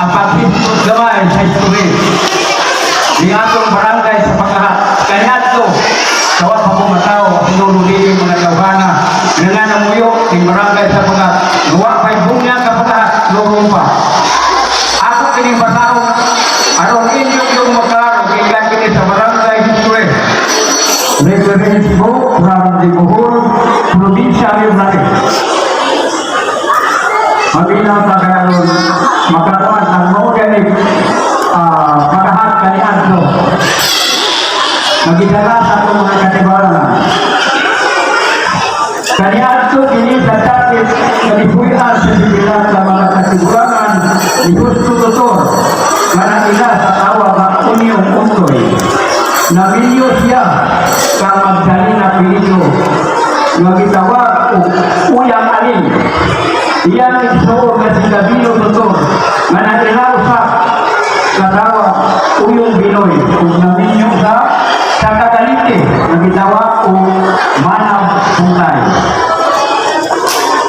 Ang paghisgot gamay sa history ni atong barangay sa Pag-ahat kaniadto sa wa pa ko matawo, sinuro dili mga tawhana nga namuyo ning barangay sa Pag-ahat, wa pa'y bunya ka Pag-ahat lorong pa. Ako kining basahon aron inyo yung maklaro gikan kini sa barangay history. Reference book from the Bohol Provincial Library. Maminaw ta kay aron makakuan ang mao gani pag-ahat kaniadto. Magidala sa atong mga katibaran. Kaniadto kini sa dapit nga gipuy-an sa pipila sa mga katigulangan ni Justo Tutor nga naila sa tawag nga Unyong Untoy. Naminyo siya kang Magdalena Pedro nga gitawag og Uyang Aling. Iyang igsuon nga si Gabino Tutor nga naila usa katawag Uyong Binoy ug naminyo sa Kagalite nga gitawag og Manab Bungkay.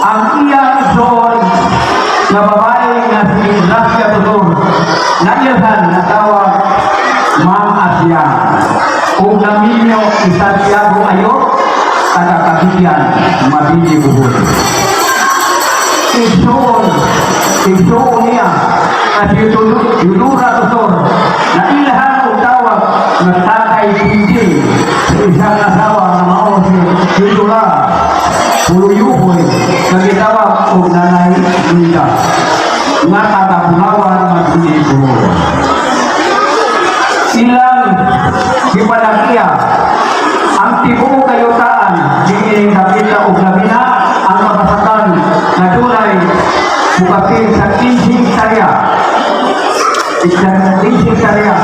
Ang iyang igsuon nga babae nga si Gracia Tutor nailhan nga tawag Ma'am Asia ug naminyo si Santiago Ayo, taga Kabigyan, Mabini, Bohol. Igsuon niya nga si Yudura Tutor na ilhan og tawag nga Tatay Pinjing sa isang asawa nga mao si Yudura Puluyuhoy nga gitawag og Nanay Linda nga taga Pulawan, Mabini, Bohol. Ilang gipanakiya ang tibuok kayutaan niining dapita og labi na ang kabasakan na dunay mukapil sa 15 hektarya. 15 hektarya.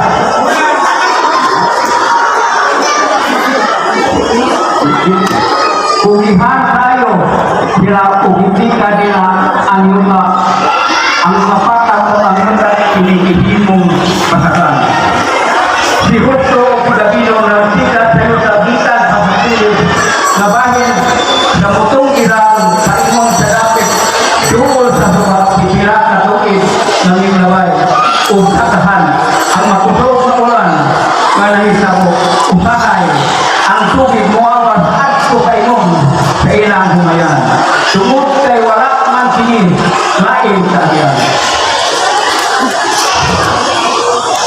Kung ihan tayo sila ug hindi kanila ang yuta, ang kapatag o ang yuta kinigihimong basakan. Si Justo o si Gabino nagsikat sa yuta gikan sa pulis na bahin sa mutong irang paingon sa dapit duol sa suba pipila ka tuig ng imlabay ug sakahan ang makusog na ulan nga nahisabo, usahay ang tubig moawas adto paingon sa ilang humayan tungod kay wala man kini lain sa agian.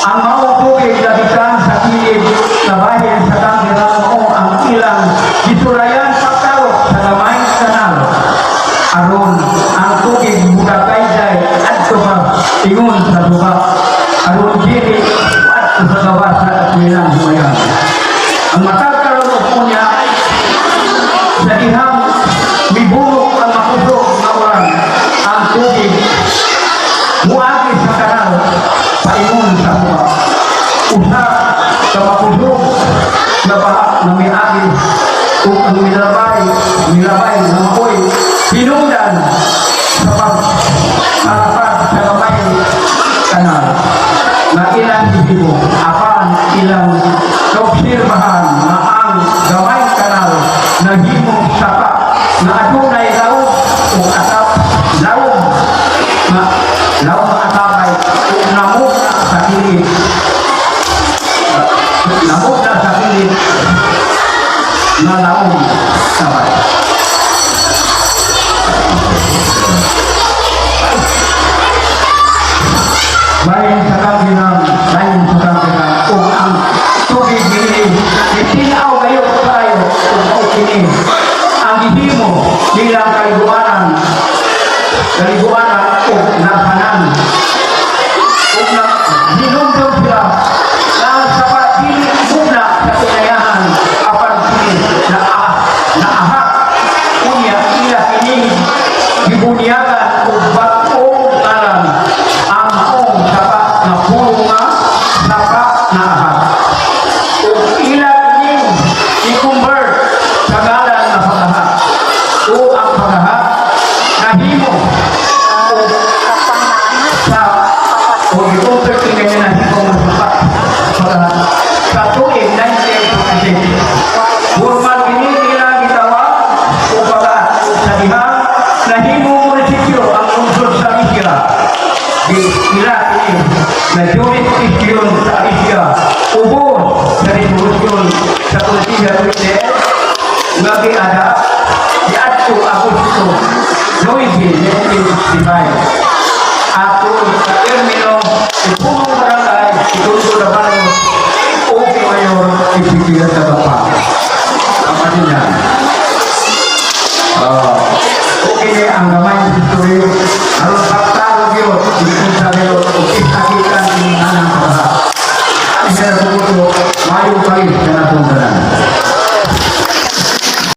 Ang maong tubig na gikan sa kilid na bahin sa tanggiran mao ang ilang gisulayan pagtarok sa gamay kanal aron ang tubig mudagayday adto pa ingon sa suba aron dili adto sa gawas sa ilang humayan. Ang matag karon unya sa dihang mibulok ang makusog nga ulan, ang tubig muagi sa kanal paingon sa suba. Usa ka makusog nga baha nga miagi ug ang milabay nga maoy hinungdan sa pagkalapad sa gamay kanal nga ilang gihimo, apan ilang kaobserbahan nga ang gamay kanal nahimong sapa nga adunay lawom ug atap, lawom nga lawom nga atapay ug namugna sa kilid, namugna sa kilid nga lawom sabay. Bahin sa kaginang, bahin sa kaginang, ug ang tubig niini itinaw kayo kayo ug mao kini ang gihimo nilang kaliguanan ug napanan ug na hinumdum sila na ang sapa dili muna sa kinayahan apan kini na naahak. Unya ila kini gibunyagan og bag-ong ngalan ang maong sapa nga puro nga Sapa na Ahak ug ila kining i-convert sa ngalan nga Pag-ahak o ang Pag-ahak nahimo og sa o i-convert kini nga nahimo nga sapa Pag-ahak sa tuig 1956. Formal kini nila gitawag o Pag-ahak ug sa dihang nahimo munisipyo ang lungsod sa Misira di ila. ini na jurisdiction sa Asia ubos sa resolusyon sa Konseho nga giada niadto Agosto 9, 1965.